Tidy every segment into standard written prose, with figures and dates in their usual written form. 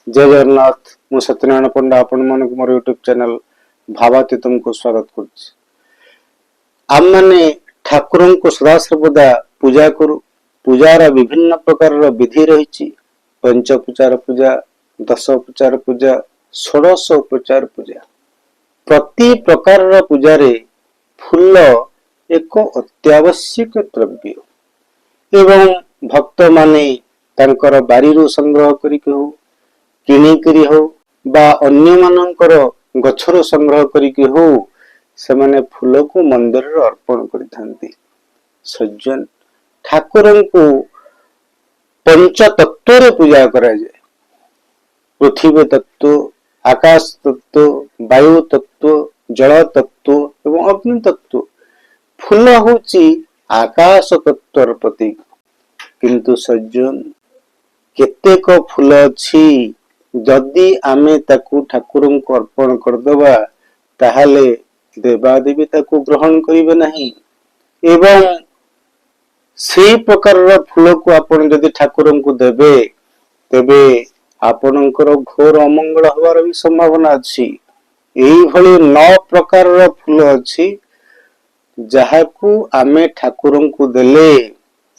ଜୟ ଜଗନ୍ନାଥ। ମୁଁ ସତ୍ୟନାରାୟଣ ପଣ୍ଡା ଆପଣମାନଙ୍କୁ ମୋର ୟୁଟ୍ୟୁବ ଚ୍ୟାନେଲ ଭାବାତୀତମକୁ ସ୍ୱାଗତ କରୁଛି। ଆମମାନେ ଠାକୁରଙ୍କୁ ସଦାସର୍ବଦା ପୂଜା କରୁ। ପୂଜାର ବିଭିନ୍ନ ପ୍ରକାରର ବିଧି ରହିଛି। ପଞ୍ଚୋପଚାର ପୂଜା, ଦଶ ଉପଚାର ପୂଜା, ଷୋଡ଼ଶ ଉପଚାର ପୂଜା। ପ୍ରତି ପ୍ରକାରର ପୂଜାରେ ଫୁଲ ଏକ ଅତ୍ୟାବଶ୍ୟକ ଦ୍ରବ୍ୟ ଏବଂ ଭକ୍ତମାନେ ତାଙ୍କର ବାରିରୁ ସଂଗ୍ରହ କରିକି ହଉ, କିଣିକରି ହଉ ବା ଅନ୍ୟମାନଙ୍କର ଗଛରୁ ସଂଗ୍ରହ କରିକି ହଉ, ସେମାନେ ଫୁଲକୁ ମନ୍ଦିରରେ ଅର୍ପଣ କରିଥାନ୍ତି। ସଜ୍ଜନ, ଠାକୁରଙ୍କୁ ପଞ୍ଚ ତତ୍ଵରେ ପୂଜା କରାଯାଏ। ପୃଥିବୀ ତତ୍ଵ, ଆକାଶ ତତ୍ଵ, ବାୟୁ ତତ୍ଵ, ଜଳ ତତ୍ଵ ଏବଂ ଅଗ୍ନି ତତ୍ଵ। ଫୁଲ ହଉଛି ଆକାଶ ତତ୍ଵର ପ୍ରତୀକ। କିନ୍ତୁ ସଜ୍ଜନ, କେତେକ ଫୁଲ ଅଛି, ଯଦି ଆମେ ତାକୁ ଠାକୁରଙ୍କୁ ଅର୍ପଣ କରିଦେବା, ତାହେଲେ ଦେବାଦେବୀ ତାକୁ ଗ୍ରହଣ କରିବେ ନାହିଁ ଏବଂ ସେଇ ପ୍ରକାରର ଫୁଲକୁ ଆପଣ ଯଦି ଠାକୁରଙ୍କୁ ଦେବେ, ତେବେ ଆପଣଙ୍କର ଘୋର ଅମଙ୍ଗଳ ହବାର ବି ସମ୍ଭାବନା ଅଛି। ଏଇଭଳି ନଅ ପ୍ରକାରର ଫୁଲ ଅଛି, ଯାହାକୁ ଆମେ ଠାକୁରଙ୍କୁ ଦେଲେ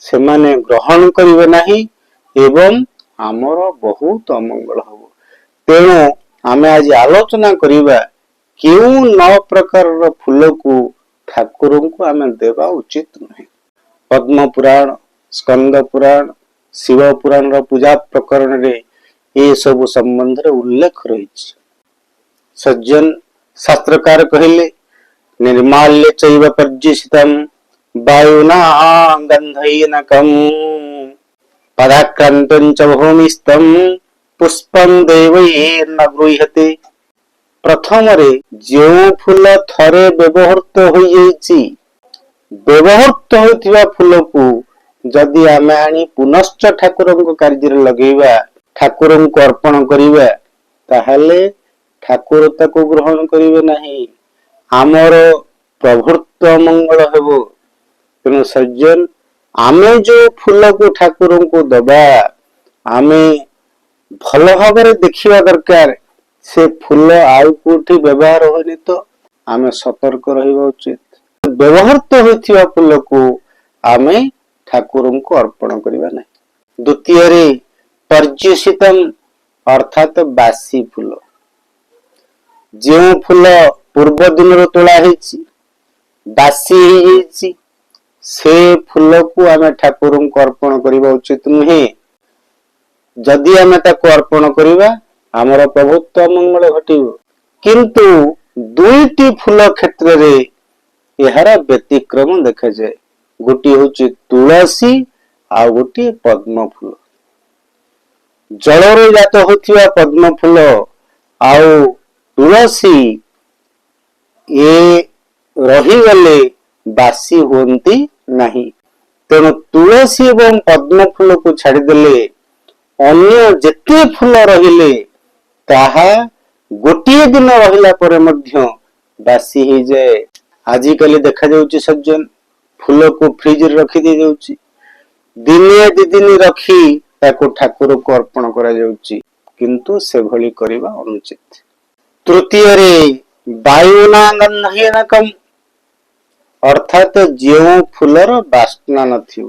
ସେମାନେ ଗ୍ରହଣ କରିବେ ନାହିଁ ଏବଂ ଆମର ବହୁତ ଅମଙ୍ଗଳ ହବ। ତେଣୁ ଆମେ ଆଜି ଆଲୋଚନା କରିବା, କେଉଁ ନଅ ପ୍ରକାରର ଫୁଲକୁ ଠାକୁରଙ୍କୁ ଆମେ ଦେବା ଉଚିତ ନୁହେଁ। ପଦ୍ମ ପୁରାଣ, ସ୍କନ୍ଦ ପୁରାଣ, ଶିବ ପୁରାଣର ପୂଜା ପ୍ରକରଣରେ ଏସବୁ ସମ୍ବନ୍ଧରେ ଉଲ୍ଲେଖ ରହିଛି। ସଜ୍ଜନ, ଶାସ୍ତ୍ରକାର କହିଲେ, ନିର୍ମାଲ୍ୟ ଚୈବ ପର୍ଯୁଷିତମ୍ ବାୟୁନା ଗନ୍ଧହୀନକମ୍ ପାଦାକ୍ରାନ୍ତଂ ଚ ଭୂମିସ୍ଥಂ ପୁଷ୍ପଂ ଦେବୈର୍ନ ଗୃହ୍ୟତେ। ପ୍ରଥମରେ, ଯେଉଁ ଫୁଲ ଥରେ ବ୍ୟବହୃତ ହୋଇଯାଇଛି, ବ୍ୟବହୃତ ହୋଇଥିବା ଫୁଲକୁ ଯଦି ଆମେ ଆଣି ପୁନଶ୍ଚ ଠାକୁରଙ୍କ କାର୍ଯ୍ୟରେ ଲଗେଇବା, ଠାକୁରଙ୍କୁ ଅର୍ପଣ କରିବା, ତାହେଲେ ଠାକୁର ତାକୁ ଗ୍ରହଣ କରିବେ ନାହିଁ। ଆମର ପ୍ରଭୃତ ଅମଙ୍ଗଳ ହେବ। ତେଣୁ ସଜ୍ଜନ, ଆମେ ଯୋଉ ଫୁଲକୁ ଠାକୁରଙ୍କୁ ଦବା, ଆମେ ଭଲ ଭାବରେ ଦେଖିବା ଦରକାର, ସେ ଫୁଲ ଆଉ କୋଉଠି ବ୍ୟବହାର ହୋଇନି ତ। ଆମେ ସତର୍କ ରହିବା ଉଚିତ। ବ୍ୟବହୃତ ହୋଇଥିବା ଫୁଲକୁ ଆମେ ଠାକୁରଙ୍କୁ ଅର୍ପଣ କରିବା ନାହିଁ। ଦ୍ୱିତୀୟରେ, ପର୍ଯୁଷିତମ, ଅର୍ଥାତ ବାସି ଫୁଲ। ଯେଉଁ ଫୁଲ ପୂର୍ବ ଦିନରୁ ତୋଳା ହେଇଛି, ବାସି ହେଇଯାଇଛି, ସେ ଫୁଲକୁ ଆମେ ଠାକୁରଙ୍କୁ ଅର୍ପଣ କରିବା ଉଚିତ ନୁହେଁ। ଯଦି ଆମେ ତାକୁ ଅର୍ପଣ କରିବା, ଆମର ପ୍ରଭୁତ୍ୱ ଅମଙ୍ଗଳ ଘଟିବ। କିନ୍ତୁ ଦୁଇଟି ଫୁଲ କ୍ଷେତ୍ରରେ ଏହାର ବ୍ୟତିକ୍ରମ ଦେଖାଯାଏ। ଗୋଟିଏ ହଉଛି ତୁଳସୀ ଆଉ ଗୋଟିଏ ପଦ୍ମ ଫୁଲ। ଜଳରେ ଜାତ ହୋଇଥିବା ପଦ୍ମ ଫୁଲ ଆଉ ତୁଳସୀ ଏ ରହିଗଲେ ବାସି ହୁଅନ୍ତି ନାହିଁ। ତେଣୁ ତୁଳସୀ ଏବଂ ପଦ୍ମ ଫୁଲକୁ ଛାଡ଼ିଦେଲେ ଅନ୍ୟ ଯେତେ ଫୁଲ ରହିଲେ, ତାହା ଗୋଟିଏ ଦିନ ରହିଲା ପରେ ମଧ୍ୟ ବାସି ହେଇଯାଏ। ଆଜିକାଲି ଦେଖାଯାଉଛି ସଜ୍ଜନ, ଫୁଲକୁ ଫ୍ରିଜରେ ରଖି ଦିଆଯାଉଛି। ଦିନେ ଦି ଦିନ ରଖି ତାକୁ ଠାକୁରକୁ ଅର୍ପଣ କରାଯାଉଛି। କିନ୍ତୁ ସେଭଳି କରିବା ଅନୁଚିତ। ତୃତୀୟରେ, ବାୟୁନା ଗନ୍ଧହୀନକମ୍, ଅର୍ଥାତ ଯେଉଁ ଫୁଲର ବାସ୍ନା ନଥିବ,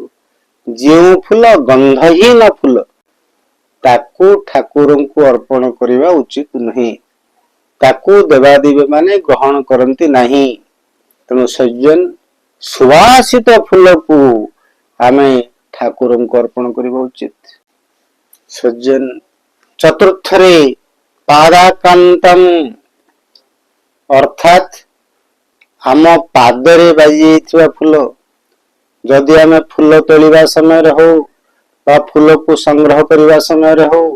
ଯେଉଁ ଫୁଲ ଗନ୍ଧହୀନ ଫୁଲ, ତାକୁ ଠାକୁରଙ୍କୁ ଅର୍ପଣ କରିବା ଉଚିତ ନୁହେଁ। ତାକୁ ଦେବାଦେବୀ ମାନେ ଗ୍ରହଣ କରନ୍ତି ନାହିଁ। ତେଣୁ ସଜ୍ଜନ, ସୁବାସିତ ଫୁଲକୁ ଆମେ ଠାକୁରଙ୍କୁ ଅର୍ପଣ କରିବା ଉଚିତ। ସଜ୍ଜନ, ଚତୁର୍ଥରେ, ପାଦାକ୍ରାନ୍ତମ, ଅର୍ଥାତ୍ ଆମ ପାଦରେ ବାଜି ଯାଇଥିବା ଫୁଲ। ଯଦି ଆମେ ଫୁଲ ତୋଳିବା ସମୟରେ ହଉ ବା ଫୁଲକୁ ସଂଗ୍ରହ କରିବା ସମୟରେ ହଉ,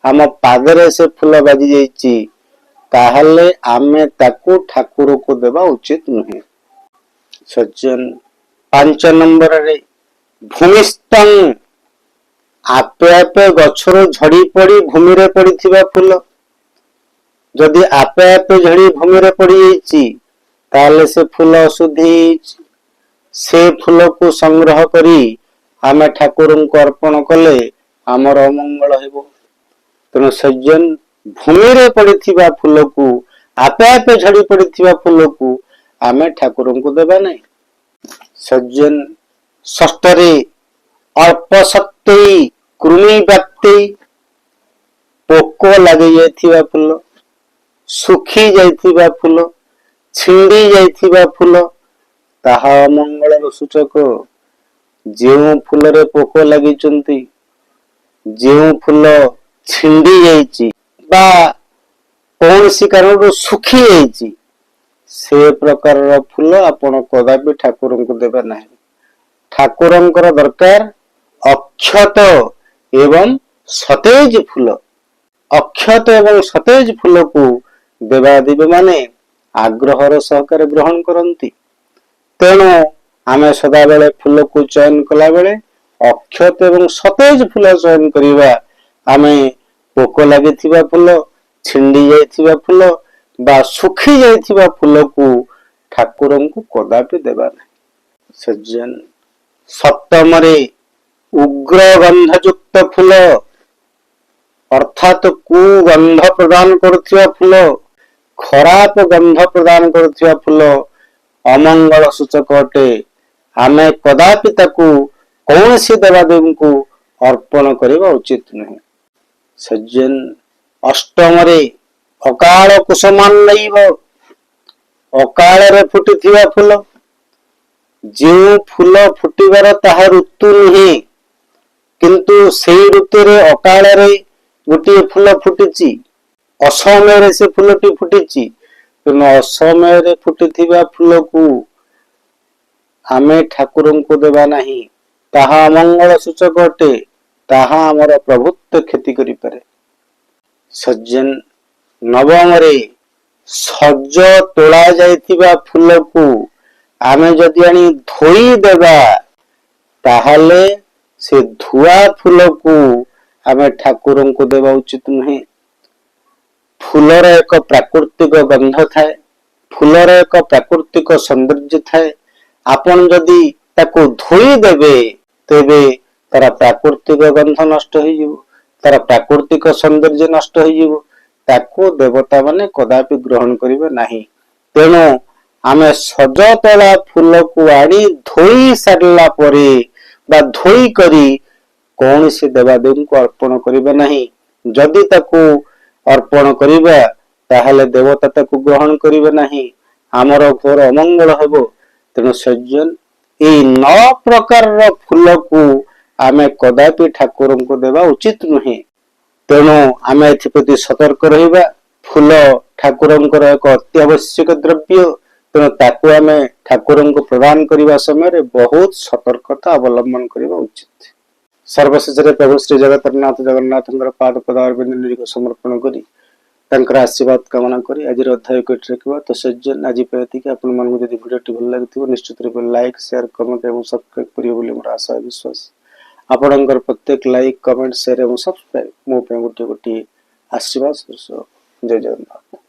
ଆମ ପାଦରେ ସେ ଫୁଲ ବାଜି ଯାଇଛି, ତାହେଲେ ଆମେ ତାକୁ ଠାକୁରକୁ ଦେବା ଉଚିତ ନୁହେଁ। ସଜ୍ଜନ, 5 ନମ୍ବରରେ, ଭୂମିସ୍ଥଂ, ଆପେ ଆପେ ଗଛରୁ ଝଡି ପଡି ଭୂମିରେ ପଡିଥିବା ଫୁଲ। ଯଦି ଆପେ ଆପେ ଝଡି ଭୂମିରେ ପଡିଯାଇଛି, ତାହେଲେ ସେ ଫୁଲ ଅଶୁଦ୍ଧି ହେଇଯାଇଛି। ସେ ଫୁଲକୁ ସଂଗ୍ରହ କରି ଆମେ ଠାକୁରଙ୍କୁ ଅର୍ପଣ କଲେ ଆମର ଅମଙ୍ଗଳ ହେବ। ତେଣୁ ସଜ୍ଜନ, ଭୂମିରେ ପଡ଼ିଥିବା ଫୁଲକୁ, ଆପେ ଆପେ ଝଡ଼ି ପଡ଼ିଥିବା ଫୁଲକୁ ଆମେ ଠାକୁରଙ୍କୁ ଦେବା ନାହିଁ। ସଜ୍ଜନ, ଷଷ୍ଠରେ ଅଳ୍ପ ସତ୍ତେଇ କୃମି ବ୍ୟାପ୍ତି, ପୋକ ଲାଗି ଯାଇଥିବା ଫୁଲ, ଶୁଖି ଯାଇଥିବା ଫୁଲ, ଛିଣ୍ଡି ଯାଇଥିବା ଫୁଲ, ତାହା ଅମଙ୍ଗଳର ସୂଚକ। ଯେଉଁ ଫୁଲରେ ପୋକ ଲାଗିଛନ୍ତି, ଯେଉଁ ଫୁଲ ଛିଣ୍ଡି ଯାଇଛି ବା କୌଣସି କାରଣରୁ ଶୁଖି ଯାଇଛି, ସେ ପ୍ରକାରର ଫୁଲ ଆପଣ କଦାପି ଠାକୁରଙ୍କୁ ଦେବେ ନାହିଁ। ଠାକୁରଙ୍କର ଦରକାର ଅକ୍ଷତ ଏବଂ ସତେଜ ଫୁଲ। ଅକ୍ଷତ ଏବଂ ସତେଜ ଫୁଲକୁ ଦେବାଦେବୀ ମାନେ ଆଗ୍ରହର ସହକାରେ ଗ୍ରହଣ କରନ୍ତି। ତେଣୁ ଆମେ ସଦାବେଳେ ଫୁଲକୁ ଚୟନ କଲାବେଳେ ଅକ୍ଷତ ଏବଂ ସତେଜ ଫୁଲ ଚୟନ କରିବା। ଆମେ ପୋକ ଲାଗିଥିବା ଫୁଲ, ଛିଣ୍ଡି ଯାଇଥିବା ଫୁଲ ବା ଶୁଖି ଯାଇଥିବା ଫୁଲକୁ ଠାକୁରଙ୍କୁ କଦାପି ଦେବା ନାହିଁ। ସଜ୍ଜନ, ସପ୍ତମରେ ଉଗ୍ର ଗନ୍ଧଯୁକ୍ତ ଫୁଲ, ଅର୍ଥାତ କୁଗନ୍ଧ ପ୍ରଦାନ କରୁଥିବା ଫୁଲ, ଖରାପ ଗନ୍ଧ ପ୍ରଦାନ କରୁଥିବା ଫୁଲ ଅମଙ୍ଗଳ ସୂଚକ ଅଟେ। ଆମେ କଦାପି ତାକୁ କୌଣସି ଦେବାଦେବୀଙ୍କୁ ଅର୍ପଣ କରିବା ଉଚିତ ନୁହେଁ। ସଜ୍ଜନ, ଅଷ୍ଟମରେ ଅକାଳ କୁସୁମାନ୍ୟେବ, ଅକାଳରେ ଫୁଟିଥିବା ଫୁଲ। ଯେଉଁ ଫୁଲ ଫୁଟିବାର ତାହା ଋତୁ ନୁହେଁ, କିନ୍ତୁ ସେଇ ଋତୁରେ ଅକାଳରେ ଗୋଟିଏ ଫୁଲ ଫୁଟିଛି, ଅସମୟରେ ସେ ଫୁଲଟି ଫୁଟିଛି, ତେଣୁ ଅସମୟରେ ଫୁଟିଥିବା ଫୁଲକୁ ଆମେ ଠାକୁରଙ୍କୁ ଦେବା ନାହିଁ। ତାହା ଅମଙ୍ଗଳ ସୂଚକ ଅଟେ। ତାହା ଆମର ପ୍ରଭୁତ୍ୱ କ୍ଷତି କରିପାରେ। ସଜ୍ଜନ, ନବମରେ ସଜ ତୋଳା ଯାଇଥିବା ଫୁଲକୁ ଆମେ ଯଦି ଆଣି ଧୋଇ ଦେବା, ତାହେଲେ ସେ ଧୁଆ ଫୁଲକୁ ଆମେ ଠାକୁରଙ୍କୁ ଦେବା ଉଚିତ ନୁହେଁ। ଫୁଲର ଏକ ପ୍ରାକୃତିକ ଗନ୍ଧ ଥାଏ, ଫୁଲର ଏକ ପ୍ରାକୃତିକ ସୌନ୍ଦର୍ଯ୍ୟ ଥାଏ। ଆପଣ ଯଦି ତାକୁ ଧୋଇ ଦେବେ, ତେବେ ତାର ପ୍ରାକୃତିକ ଗନ୍ଧ ନଷ୍ଟ ହେଇଯିବ, ତାର ପ୍ରାକୃତିକ ସୌନ୍ଦର୍ଯ୍ୟ ନଷ୍ଟ ହେଇଯିବ। ତାକୁ ଦେବତା ମାନେ କଦାପି ଗ୍ରହଣ କରିବେ ନାହିଁ। ତେଣୁ ଆମେ ସଜ ତୋଳା ଫୁଲକୁ ଆଣି ଧୋଇ ସାରିଲା ପରେ ବା ଧୋଇ କରି କୌଣସି ଦେବାଦେବୀଙ୍କୁ ଅର୍ପଣ କରିବେ ନାହିଁ। ଯଦି ତାକୁ ଅର୍ପଣ କରିବା, ତାହେଲେ ଦେବତା ତାକୁ ଗ୍ରହଣ କରିବେ ନାହିଁ, ଆମର ଘୋର ଅମଙ୍ଗଳ ହେବ। ତେଣୁ ସଜ୍ଜନ, ଏଇ ନଅ ପ୍ରକାରର ଫୁଲକୁ ଆମେ କଦାପି ଠାକୁରଙ୍କୁ ଦେବା ଉଚିତ ନୁହେଁ। ତେଣୁ ଆମେ ଏଥିପ୍ରତି ସତର୍କ ରହିବା। ଫୁଲ ଠାକୁରଙ୍କର ଏକ ଅତ୍ୟାବଶ୍ୟକ ଦ୍ରବ୍ୟ। ତେଣୁ ତାକୁ ଆମେ ଠାକୁରଙ୍କୁ ପ୍ରଦାନ କରିବା ସମୟରେ ବହୁତ ସତର୍କତା ଅବଲମ୍ବନ କରିବା ଉଚିତ। ସର୍ବଶେଷରେ ପ୍ରଭୁ ଶ୍ରୀ ଜଗନ୍ନାଥ ଜଗନ୍ନାଥଙ୍କର ପାଦ ପଦାରବିନ୍ଦ ନିଜକୁ ସମର୍ପଣ କରି, ତାଙ୍କର ଆଶୀର୍ବାଦ କାମନା କରି ଆଜିର ଅଧ୍ୟାୟକୁ ଏଠି ରଖିବା। ତ ସଜ୍ଜନ, ଆଜି ପାଇଁ ଏତିକି। ଆପଣମାନଙ୍କୁ ଯଦି ଭିଡ଼ିଓଟି ଭଲ ଲାଗିଥିବ, ନିଶ୍ଚିତ ରୂପେ ଲାଇକ୍, ସେୟାର, କମେଣ୍ଟ ଏବଂ ସବସ୍କ୍ରାଇବ କରିବେ ବୋଲି ମୋର ଆଶା, ବିଶ୍ୱାସ। ଆପଣଙ୍କର ପ୍ରତ୍ୟେକ ଲାଇକ୍, କମେଣ୍ଟ, ସେୟାର ଏବଂ ସବସ୍କ୍ରାଇବ ମୋ ପାଇଁ ଗୋଟିଏ ଗୋଟିଏ ଆଶୀର୍ବାଦ ସଦୃଶ। ଜୟ ଜଗନ୍ନାଥ।